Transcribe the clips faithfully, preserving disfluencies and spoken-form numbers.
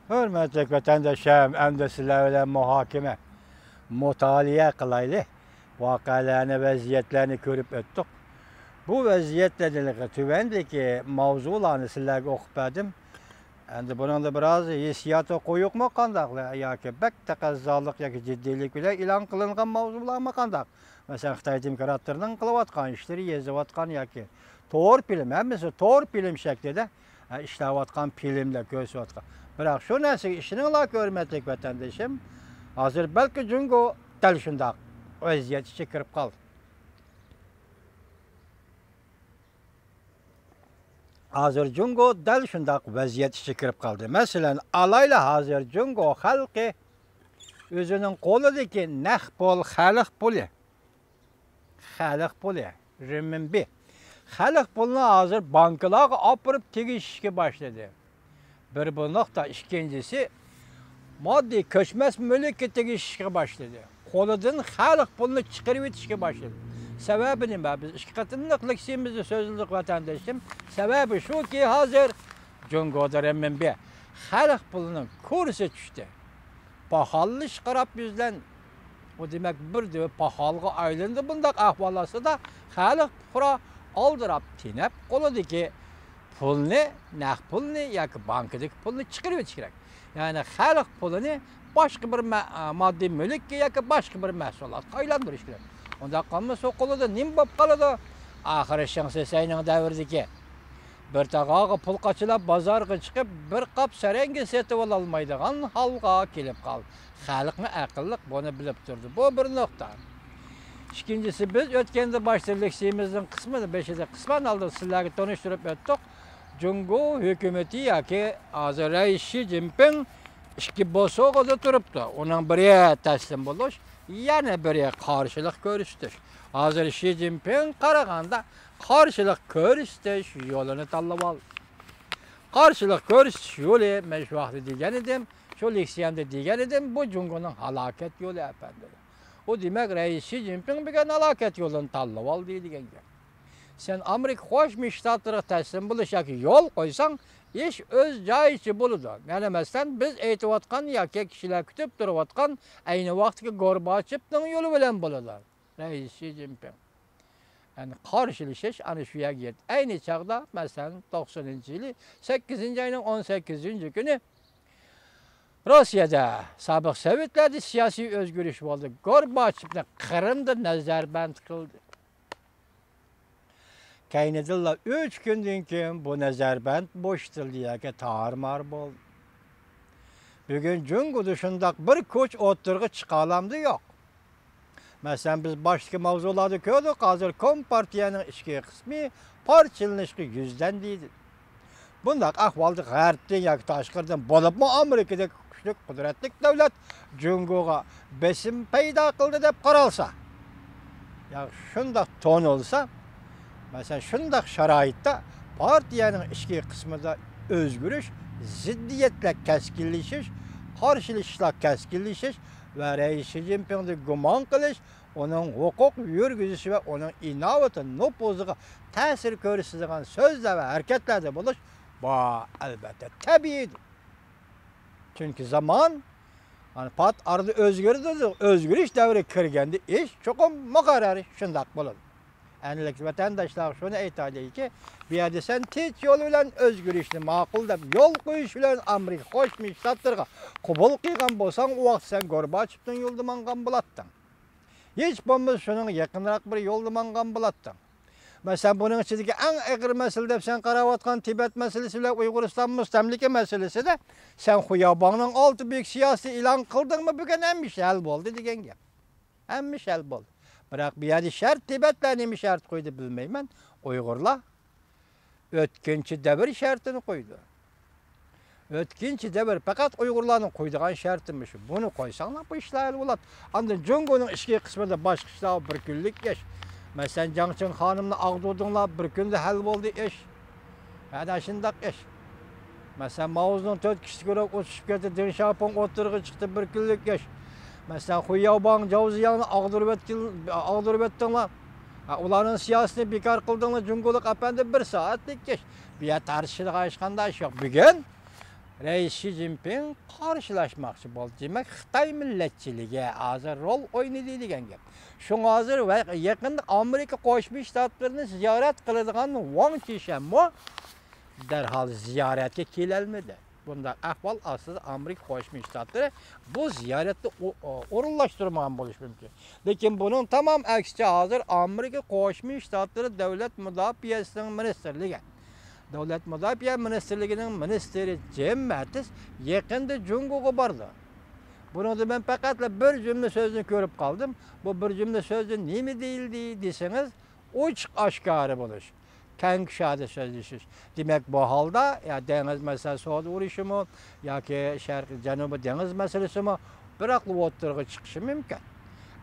ھۆرمەتلىك ۋەتەنداشلىرىم، ئەمدى سىلەر بىلەن مۇھاكىمە، مۇتالىئە قىلايلى. ۋەقەلەرنى، ۋەزىيەتلەرنى كۆرۈپ ئۆتتۇق. بۇ ۋەزىيەتلەردىن تۆۋەندىكى ماۋزۇلارنى سىلەرگە ئوقۇپ بەردىم. ئەمدى بۇنىڭدا بىراز ھېسسىياتى قويۇقمۇ قانداقلا ياكى بەك تەقەززالىق ياكى جىددىيلىك بىلەن ئېلان قىلىنغان ماۋزۇلارمۇ قانداق؟ مەسىلەن، خىتاي دېموكراتلىرىنىڭ قىلىۋاتقان ئىشلىرى، يېزىۋاتقان ياكى تور فىلىم، ھەممىسى تور فىلىم شەكلىدە، ھە، ئىشلەۋاتقان فىلىملەر كۆرسىتىۋاتقان. بىراق شۇ نەرسىگە ئىشىنىڭلار، ھۆرمەتلىك ۋەتەندىشىم، ھازىر بەلكى جۇڭگو دەل شۇنداق ۋەزىيەت ئىچىگە كىرىپ قالدى. ھازىر جۇڭگو دەل شۇنداق ۋەزىيەت ئىچىگە كىرىپ قالدى. مەسىلەن، ئالايلى، ھازىر جۇڭگو خەلقى ئۆزىنىڭ قولىدىكى نەق پۇل، خەلق پۇلى، خەلق پۇلى، رېنمىنبى. خەلق پۇلىنى ھازىر بانكىلارغا ئاپىرىپ تېگىشىشكە باشلىدى. بىر بۇ نۇقتا، ئىككىنچىسى، ماددىي كۆچمەس مۈلۈككە تېگىشىشكە باشلىدى. قولىدىن خەلق پۇلىنى چىقىرىۋېتىشكە باشلىدى. سەۋەبى نېمە؟ بىز ئىككى قېتىملىق لېكسىيىمىزدا سۆزلىدۇق، ۋەتەندىشىم. سەۋەبى شۇكى، ھازىر جۇڭگودا رېنمىنبى، خەلق پۇلىنىڭ كۇرسى چۈشتى. پاخاللىشىش قاراپ يۈزلەن. ئۇ دېمەك، بىر دۆۋە پاخالغا ئايلىنىدۇ. بۇنداق ئەھۋال ئاستىدا خەلق پۇقرا ئالدىراپ، تېنەپ، قولىدىكى پۇلنى، نەق پۇلنى ياكى بانكىدىكى پۇلنى چىقىرىۋېتىش كېرەك. يەنى خەلق پۇلىنى باشقا بىر مە-، ماددىي مۈلۈككە ياكى باشقا بىر مەھسۇلاتقا ئايلاندۇرۇش كېرەك. ئۇنداق قىلمىسا، قولىدا نېمە بولۇپ قالىدۇ؟ ئاخىرى شېڭ شىسەينىڭ دەۋرىدىكى بىر تاغاغا پۇل قاچىلاپ، بازارغا چىقىپ، بىر قاپ سەرەڭگە سېتىۋالالمايدىغان ھالغا كېلىپ قالدى. خەلقمۇ ئەقىللىق، بۇنى بىلىپ تۇرىدۇ. بۇ بىر نۇقتا. ئىككىنچىسى، بىز ئۆتكەندە باشتا لېكسىيىمىزنىڭ قىسمىنى، بېشىدا قىسمەن ھالدا سىلەرگە تونۇشتۇرۇپ ئۆتتۇق. جۇڭگو ھۆكۈمىتى ياكى ھازىر رەئىس شى جىنپىڭ ئىككى بوسۇغىدا تۇرۇپتۇ. ئۇنىڭ بىرى تەسلىم بولۇش، يەنە بىرى قارشىلىق كۆرسىتىش. ھازىر شى جىنپىڭ قارىغاندا قارشىلىق كۆرسىتىش يولىنى تاللىۋالدى. قارشىلىق كۆرسىتىش يولى، مەن شۇ ۋاقىتتا دېگەن ئىدىم، شۇ لېكسىيەمدە دېگەن ئىدىم، بۇ جۇڭگونىڭ ھالاكەت يولى، ئەپەندىلەر. ئۇ دېمەك، رەئىس شى جىنپىڭ بۈگۈن ھالاكەت يولىنى تاللىۋالدى دېگەن گەپ. سەن ئامېرىكا قوشما شتاتلىرىغا تەسلىم بولۇش ياكى يول قويساڭ، ئىش ئۆز جايىچە بولىدۇ. يەنە مەسىلەن، بىز ئېيتىۋاتقان ياكى كىشىلەر كۈتۈپ تۇرۇۋاتقان ئەينى ۋاقىتتىكى گورباچېۋنىڭ يولى بىلەن بولىدۇ. رەئىس شى جىنپىڭ. يەنى قارشىلىشىش ئەنە شۇ يەرگە يەتتى. ئەينى چاغدا، مەسىلەن، توقسىنىنچى يىلى سەككىزىنچى ئاينىڭ ئون سەككىزىنچى كۈنى روسىيەدە، سابىق سوۋېتلەردە سىياسىي ئۆزگىرىش بولدى. گورباچېۋنى قىرىمدا نەزەربەند قىلدى. كەينىدىنلا ئۈچ كۈندىن كېيىن بۇ نەزەربەند بوشىتىلدى ياكى تارمار بولدى. بۈگۈن جۇڭگودا شۇنداق بىر كۈچ ئوتتۇرىغا چىقالامدۇ؟ يوق. مەسىلەن، بىز باشتىكى ماۋزۇلاردا كۆردۇق، ھازىر كومپارتىيەنىڭ ئىچكى قىسمى پارچىلىنىشقا يۈزلەندى. بۇنداق ئەھۋالدا غەربتىن ياكى تاشقىرىدىن، بولۇپمۇ ئامېرىكىدەك كۈچلۈك، قۇدرەتلىك دۆلەت جۇڭگوغا بېسىم پەيدا قىلدى دەپ قارالسا، يا شۇنداق تونۇلسا، مەسىلەن، شۇنداق شارائىتتا پارتىيەنىڭ ئىچكى قىسمىدا ئۆزگىرىش، زىددىيەتلەر كەسكىنلىشىش، قارشىلىشىشلار كەسكىنلىشىش ۋە رەئىس شى جىنپىڭنى گۇمان قىلىش، ئۇنىڭ ھوقۇق يۈرگۈزۈشى ۋە ئۇنىڭ ئىناۋىتى نوپۇزىغا تەسىر كۆرسىتىدىغان سۆزلەر ۋە ھەرىكەتلەردە بولۇش، بۇ، ئەلۋەتتە، تەبىئىيدۇر. چۈنكى زامان، ئانا، پات ئارىدا ئۆزگىرىدۇ، ئۆزگىرىش دەۋرىگە كىرگەندە ئىش چوقۇم مۇقەررەر شۇنداق بولىدۇ. ئەنىلىك ۋەتەنداشلارغا شۇنى ئېيتايلىكى، بۇ يەردە سەن تىنچ يول بىلەن ئۆزگىرىشنى ماقۇل دەپ يول قويۇش بىلەن ئامېرىكا قوشما شتاتلىرىغا قوبۇل قىلغان بولساڭ، ئۇ ۋاقىت سەن گورباچېۋنىڭ يولىدا ماڭغان بولاتتىڭ. ھېچ بولمىسا شۇنىڭغا يېقىنراق بىر يولدا ماڭغان بولاتتىڭ. مەسىلەن، بۇنىڭ ئىچىدىكى ئەڭ ئېغىر مەسىلە دەپ سەن قاراۋاتقان تىبەت مەسىلىسى بىلەن ئۇيغۇرىستان مۇستەملىكە مەسىلىسىدە سەن خۇياۋباڭنىڭ ئالتە بۈيۈك سىياسىتى ئېلان قىلدىڭمۇ؟ بۈگۈن ھەممە ئىش ھەل بولدى دېگەن گەپ. ھەممە ئىش ھەل بولدى. بىراق بۇ يەردە شەرت، تىبەتلەر نېمە شەرت قويدى بىلمەيمەن. ئۇيغۇرلار ئۆتكۈنچى دەۋر شەرتىنى قويدى. ئۆتكۈنچى دەۋر پەقەت ئۇيغۇرلارنىڭ قويىدىغان شەرتىمۇ شۇ. بۇنى قويساڭلار، بۇ ئىشلار ھەل بولاتتى. ئاندىن جۇڭگونىڭ ئىچكى قىسمىدا باشقا ئىشلار، بىر كۈنلۈك ئىش. مەسىلەن، جاڭ چىڭ خانىمنى ئاغدۇردۇڭلار، بىر كۈندە ھەل بولدى ئىش. ئەنە شۇنداق ئىش. مەسىلەن، ماۋزېدۇڭ تۆت كىشىسى گۇرۇھ ئۇچۇشۇپ كەتتى، دېڭ شياۋپىڭ ئوتتۇرىغا چىقتى، بىر كۈنلۈك ئىش. مەسىلەن، خۇياۋباڭ، جاۋ زىياڭنى ئاغدۇرۇۋەتكىن-، ئاغدۇرۇۋەتتىڭلار. ھە، ئۇلارنىڭ سىياسىتىنى بىكار قىلدىڭلار، جۇڭگولۇق ئەپەندى، بىر سائەتلىك ئىش. بۇ يەردە تارتىشىدىغان ھېچقانداق ئىش يوق. بۈگۈن رەئىس شى جىنپىڭ قارشىلاشماقچى بولدى. دېمەك، خىتاي مىللەتچىلىكى ھازىر رول ئوينىدى دېگەن گەپ. شۇڭا ھازىر ۋە يېقىندا ئامېرىكا قوشما شتاتلىرىنى زىيارەت قىلىدىغان ۋاڭ چىشەنمۇ دەرھال زىيارەتكە كېلەلمىدى. بۇنداق ئەھۋال ئاستىدا ئامېرىكا قوشما شتاتلىرى بۇ زىيارەتنى ئو-، ئو-، ئورۇنلاشتۇرمىغان بولۇشى مۇمكىن. لېكىن بۇنىڭ تامام ئەكسىچە، ھازىر ئامېرىكا قوشما شتاتلىرى دۆلەت مۇداپىئەسىنىڭ مىنىستىرلىكى، دۆلەت مۇداپىئە مىنىستىرلىكىنىڭ مىنىستىرى جىم مەتىس يېقىندا جۇڭگوغا باردى. بۇنىڭدا مەن پەقەتلا بىر جۈملە سۆزنى كۆرۈپ قالدىم. بۇ بىر جۈملە سۆزدە نېمە دېيىلدى دېسىڭىز، ئوچۇق ئاشكارا بولۇش، كەڭ كۇشادە سۆزلىشىش. دېمەك، بۇ ھالدا يا دېڭىز مەسىلە سودا ئۇرۇشىمۇ ياكى شەرقىي جەنۇبىي دېڭىز مەسىلىسىمۇ بىراقلا ئوتتۇرىغا چىقىشى مۇمكىن.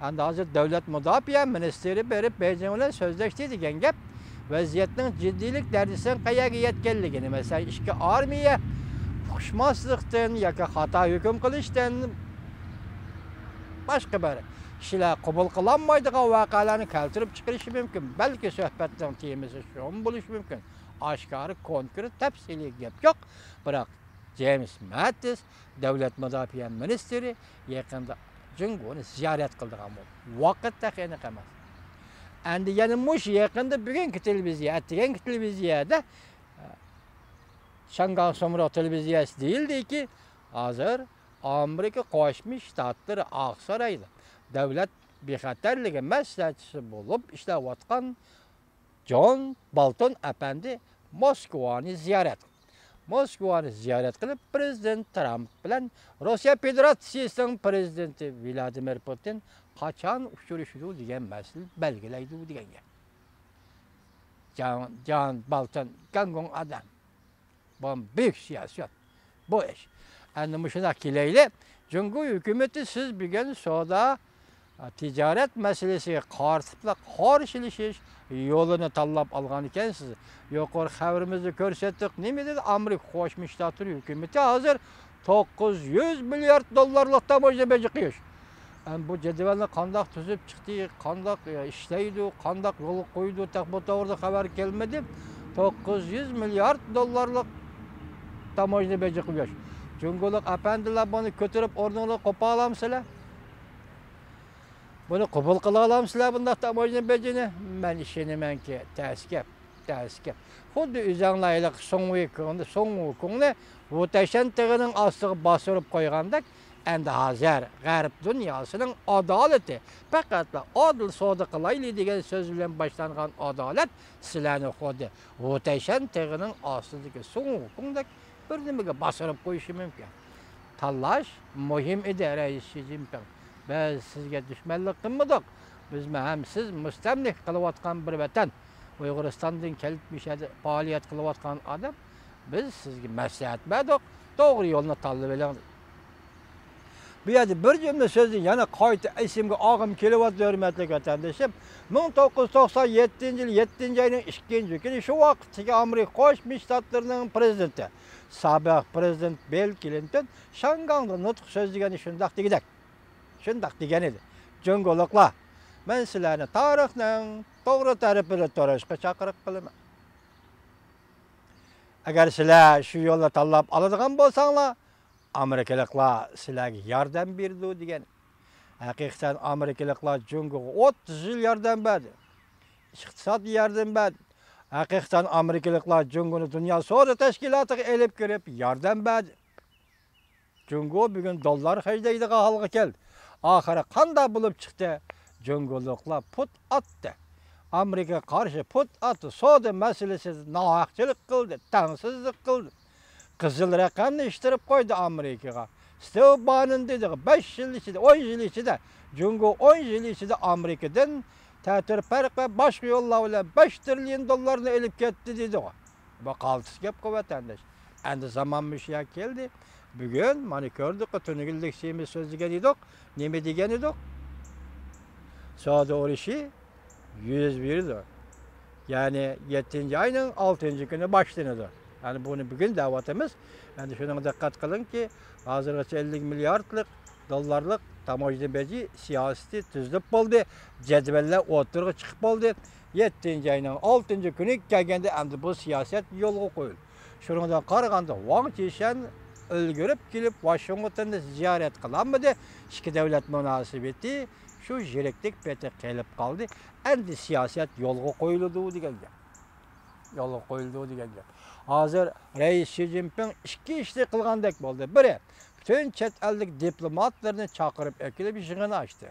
ئەمدى ھازىر دۆلەت مۇداپىئە مىنىستىرى بېرىپ بېيجىڭ بىلەن سۆزلەشتى دېگەن گەپ ۋەزىيەتنىڭ جىددىيلىك دەرىجىسىنىڭ قەيەرگە يەتكەنلىكىنى، مەسىلەن، ئىككى ئارمىيە ئۇقۇشماسلىقتىن ياكى خاتا ھۆكۈم قىلىشتىن باشقا بىر كىشىلەر قوبۇل قىلالمايدىغان ۋەقەلەرنى كەلتۈرۈپ چىقىرىشى مۇمكىن. بەلكى سۆھبەتنىڭ تېمىسى شۇمۇ بولۇشى مۇمكىن. ئاشكارا، كونكرېت، تەپسىلىي گەپ يوق. بىراق جېيمس ماتىس، دۆلەت مۇداپىئە مىنىستىرى، يېقىندا جۇڭگونى زىيارەت قىلىدىغان بولدى. ۋاقىت تېخى ئېنىق ئەمەس. ئەمدى يەنە مۇشۇ يېقىندا بۈگۈنكى تېلېۋىزىيە، ئەتىگەنكى تېلېۋىزىيەدە، شاڭگاڭ سۇمرۇغ تېلېۋىزىيەسى دېيىلدىكى، ھازىر ئامېرىكا قوشما شتاتلىرى ئاقسارايدا دۆلەت بىخەتەرلىكى مەسلىھەتچىسى بولۇپ ئىشلەۋاتقان جون بولتون ئەپەندى موسكۋانى زىيارەت قىلدى. موسكۋانى زىيارەت قىلىپ، پىرېزىدېنت ترامپ بىلەن روسىيە فېدېراتسىيىسىنىڭ پىرېزىدېنتى ۋلادىمىر پۇتىن قاچان ئۇچرىشىدۇ دېگەن مەسىلىنى بەلگىلەيدۇ دېگەن گەپ. جان، جان بولتون گاڭگوڭ ئادەم. بۇ بۈيۈك سىياسەت. بۇ ئىش. ئەمدى مۇشۇنداق كېلەيلى. جۇڭگو ھۆكۈمىتى سىز بۈگۈن سودا، تىجارەت مەسىلىسىگە قارىتىپلا قارشىلىشىش يولىنى تاللاپ ئالغان ئىكەنسىز. يۇقىرى خەۋىرىمىزدە كۆرسەتتۇق. نېمە دېدى؟ ئامېرىكا قوشما شتاتلىرى ھۆكۈمىتى ھازىر توققۇز يۈز مىليارد دوللارلىق تاموژنا بېجى قويۇش. ئەم، بۇ جەدۋەلنى قانداق تۈزۈپ چىقتى، قانداق، ئە، ئىشلەيدۇ، قانداق يولغا قويىدۇ، تېخى بۇ توغرىدا خەۋەر كەلمىدى. توققۇز يۈز مىليارد دوللارلىق تاموژنا بېجى قويۇش. جۇڭگولۇق ئەپەندىلەر بۇنى كۆتۈرۈپ ئورنىڭلارغا قويۇپ ئالامسىلەر؟ بۇنى قوبۇل قىلالامسىلەر بۇنداق تاموژنا بېجىنى؟ مەن ئىشىنىمەنكى، تەس گەپ. تەس گەپ. خۇددى ئۆزەڭلار ھېلىقى سۇڭ ۋۇكۇڭنى، سۇڭ ۋۇكۇڭنى ۋۇتەيشەن تېغىنىڭ ئاستىغا باستۇرۇپ قويغاندەك، ئەمدى ھازىر غەرب دۇنياسىنىڭ ئادالىتى، پەقەتلا ئادىل سودا قىلايلى دېگەن سۆز بىلەن باشلانغان ئادالەت سىلەرنى خۇددى ۋۇتەيشەن تېغىنىڭ ئاستىدىكى سۇڭ ۋۇكۇڭدەك بىر نېمىگە باستۇرۇپ قويۇشى مۇمكىن. تاللاش مۇھىم ئىدى، رەئىس شى جىنپىڭ. بىز سىزگە دۈشمەنلىك قىلمىدۇق. بىزمۇ ھەم سىز مۇستەملىكە قىلىۋاتقان بىر ۋەتەن، ئۇيغۇرىستاندىن كېلىپ مۇشۇ يەردە پائالىيەت قىلىۋاتقان ئادەم، بىز سىزگە مەسلىھەت بەردۇق، توغرا يولنى تاللىۋېلىڭ. بۇ يەردە بىر جۈملە سۆزنى يەنە قايتا ئېسىمگە ئالغۇم كېلىۋاتىدۇ، ھۆرمەتلىك ۋەتەندىشىم. مىڭ توققۇز يۈز توقسان يەتتىنچى يىل يەتتىنچى ئاينىڭ ئىككىنچى كۈنى شۇ ۋاقىتتىكى ئامېرىكا قوشما شتاتلىرىنىڭ پىرېزىدېنتى، سابىق پىرېزىدېنت بىل كلىنتون شاڭگاڭدا نۇتۇق سۆزلىگەندە شۇنداق دېگۈدەك. شۇنداق دېگەن ئىدى. جۇڭگولۇقلار، مەن سىلەرنى تارىخنىڭ توغرا تەرىپىدە تۇرۇشقا چاقىرىق قىلىمەن. ئەگەر سىلەر شۇ يولنى تاللاپ ئالىدىغان بولساڭلار، ئامېرىكىلىقلار سىلەرگە ياردەم بېرىدۇ دېگەن. ھەقىقەتەن ئامېرىكىلىقلار جۇڭگوغا ئوتتۇز يىل ياردەم بەردى. ئىقتىسادىي ياردەم بەردى. ھەقىقەتەن ئامېرىكىلىقلار جۇڭگونى دۇنيا سودا تەشكىلاتىغا ئېلىپ كىرىپ ياردەم بەردى. جۇڭگو بۈگۈن دوللار خەجلەيدىغان ھالغا كەلدى. ئاخىرى قانداق بولۇپ چىقتى؟ جۇڭگولۇقلار پۇت ئاتتى. ئامېرىكىغا قارشى پۇت ئاتتى. سودا مەسىلىسىدە ناھەقچىلىك قىلدى، تەڭسىزلىك قىلدى. قىزىل رەقەمنى ئىشلىتىپ قويدى ئامېرىكىغا. ستىۋ بانون دېدى، بەش يىل ئىچىدە، ئون يىل ئىچىدە جۇڭگو ئون يىل ئىچىدە ئامېرىكىدىن تەتۈر پەرق ۋە باشقا يوللار بىلەن بەش تىرىليون دوللارنى ئېلىپ كەتتى دېدىغۇ. بۇ قالتىس گەپقۇ، ۋەتەنداش. ئەمدى زامان مۇشۇ يەرگە كەلدى. بۈگۈن مانا كۆردۇققۇ، تۈنۈگۈن لېكسىيىمىز سۆزلىگەن ئىدۇق. نېمە دېگەن ئىدۇق؟ سودا ئۇرۇشى يۈز بېرىدۇ. يەنى يەتتىنچى ئاينىڭ ئالتىنچى كۈنى باشلىنىدۇ. يەنى بۇنى بۈگۈن دەۋاتىمىز. ئەمدى شۇنىڭغا دىققەت قىلىڭكى، ھازىرغىچە ئەللىك مىلياردلىق دوللارلىق تاموژنا بېجى سىياسىتى تۈزۈلۈپ بولدى. جەدۋەللەر ئوتتۇرىغا چىقىپ بولدى. يەتتىنچى ئاينىڭ ئالتىنچى كۈنى كەلگەندە ئەمدى بۇ سىياسەت يولغا قويۇلدى. شۇنىڭدىن قارىغاندا، ۋاڭ چىشەن ئۈلگۈرۈپ كېلىپ، ۋاشىنگتوننى زىيارەت قىلالمىدى. ئىككى دۆلەت مۇناسىۋىتى شۇ يىرىكلىك پېتى قېلىپ قالدى. ئەمدى سىياسەت يولغا قويۇلىدۇ دېگەن گەپ. يولغا قويۇلىدۇ دېگەن گەپ. ھازىر رەئىس شى جىنپىڭ ئىككى ئىشنى قىلغاندەك بولدى. بىرى، پۈتۈن چەت ئەللىك دىپلوماتلىرىنى چاقىرىپ ئەكېلىپ يىغىن ئاچتى.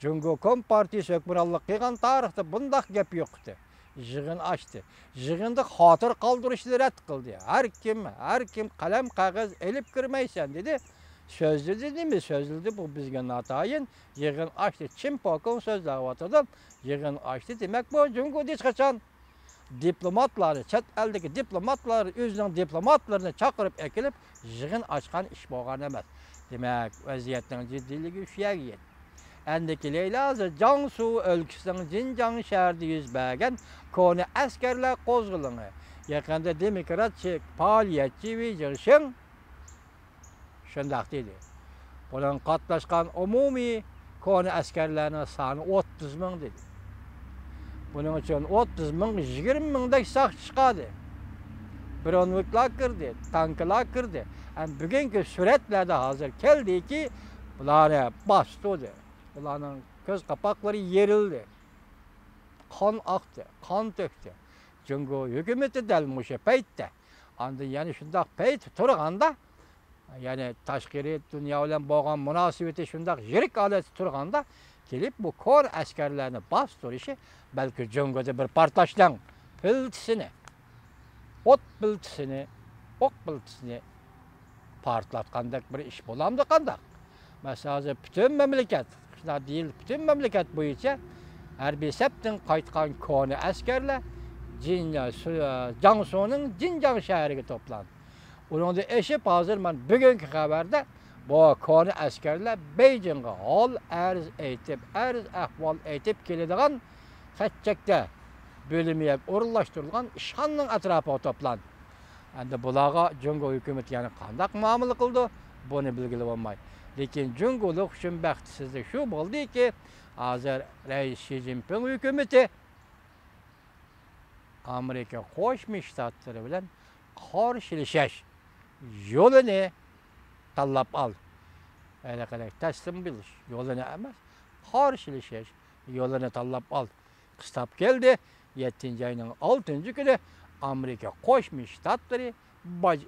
جۇڭگو كومپارتىيىسى ھۆكۈمرانلىق قىلغان تارىختا بۇنداق گەپ يوق ئىدى. يىغىن ئاچتى. يىغىندا خاتىرە قالدۇرۇشنى رەت قىلدى. ھەر كىم، ھەر كىم قەلەم قەغەز ئېلىپ كىرمەيسەن دېدى. سۆزلىدى، نېمە سۆزلىدى، بۇ بىزگە ناتايىن. يىغىن ئاچتى. چىن پوكىڭ سۆزلەۋاتىدۇ. يىغىن ئاچتى. دېمەك، بۇ جۇڭگو ھېچقاچان دىپلوماتلارنى، چەت ئەلدىكى دىپلوماتلار ئۆزىنىڭ دىپلوماتلىرىنى چاقىرىپ ئەكېلىپ يىغىن ئاچقان ئىش بولغان ئەمەس. دېمەك، ۋەزىيەتنىڭ جىددىيلىكى شۇ يەرگە يەتتى. ئەمدى كېلەيلى ھازىر جياڭسۇ ئۆلكىسىنىڭ جىنجياڭ شەھىرىدە يۈز بەرگەن كونا ئەسكەرلەر قوزغىلىڭى. يېقىندا دېموكراتچى پائالىيەتچى ۋېي جىڭشىڭ شۇنداق دېدى. بۇنىڭغا قاتناشقان ئومۇمىي كونا ئەسكەرلەرنىڭ سانى ئوتتۇز مىڭ دېدى. بۇنىڭ ئۈچۈن ئوتتۇز مىڭغا يىگىرمە مىڭدەك ساقچى چىقاردى. برونېۋىكلار كىردى، تانكىلار كىردى. ئەمما بۈگۈنكى سۈرەتلەردە ھازىر كەلدىكى، بۇلارنى باستۇردى. بۇلارنىڭ كۆز قاپاقلىرى يېرىلدى. قان ئاقتى، قان تۆكتى. جۇڭگو ھۆكۈمىتى دەل مۇشۇ پەيتتە، ئاندىن يەنە شۇنداق پەيت تۇرغاندا، يەنى تاشقىرى دۇنيا بىلەن بولغان مۇناسىۋىتى شۇنداق يىرىك ھالەتتە تۇرغاندا، كېلىپ بۇ كونا ئەسكەرلەرنى باستۇرۇشى بەلكى جۇڭگودا بىر پارتلاشنىڭ پىلتىسىنى، ئوت پىلتىسىنى، ئوق پىلتىسىنى پارتلاتقاندەك بىر ئىش بولامدۇ قانداق؟ مەسىلەن، ھازىر پۈتۈن مەملىكەت، شۇنداق دېيىلدى، پۈتۈن مەملىكەت بويىچە ھەربىي سەپتىن قايتقان كونا ئەسكەرلەر جىن-، سۇ-، جياڭسۇنىڭ جىنجياڭ شەھىرىگە توپلاندى. ئۇنىڭدىن ئېشىپ، ھازىر مەن بۈگۈنكى خەۋەردە بۇ كونا ئەسكەرلەر بېيجىڭغا ھال ئەرز ئېيتىپ، ئەرز ئەھۋال ئېيتىپ كېلىدىغان خەت-چەكتە بۆلۈمى ئورۇنلاشتۇرۇلغان ئىشخانىنىڭ ئەتراپىغا توپلاندى. ئەمدى بۇلارغا جۇڭگو ھۆكۈمىتى يەنە قانداق مۇئامىلە قىلىدۇ، بۇنى بىلگىلى بولمايدۇ. لېكىن جۇڭگولۇق ئۈچۈن بەختسىزلىك شۇ بولدىكى، ھازىر رەئىس شى جىنپىڭ ھۆكۈمىتى ئامېرىكا قوشما شتاتلىرى بىلەن قارشىلىشىش يولىنى تاللاپ ئالدى. ھېلىقىدەك تەسلىم بولۇش يولىنى ئەمەس، قارشىلىشىش يولىنى تاللاپ ئالدى. قىستاپ كەلدى. يەتتىنچى ئاينىڭ ئالتىنچى كۈنى ئامېرىكا قوشما شتاتلىرى باج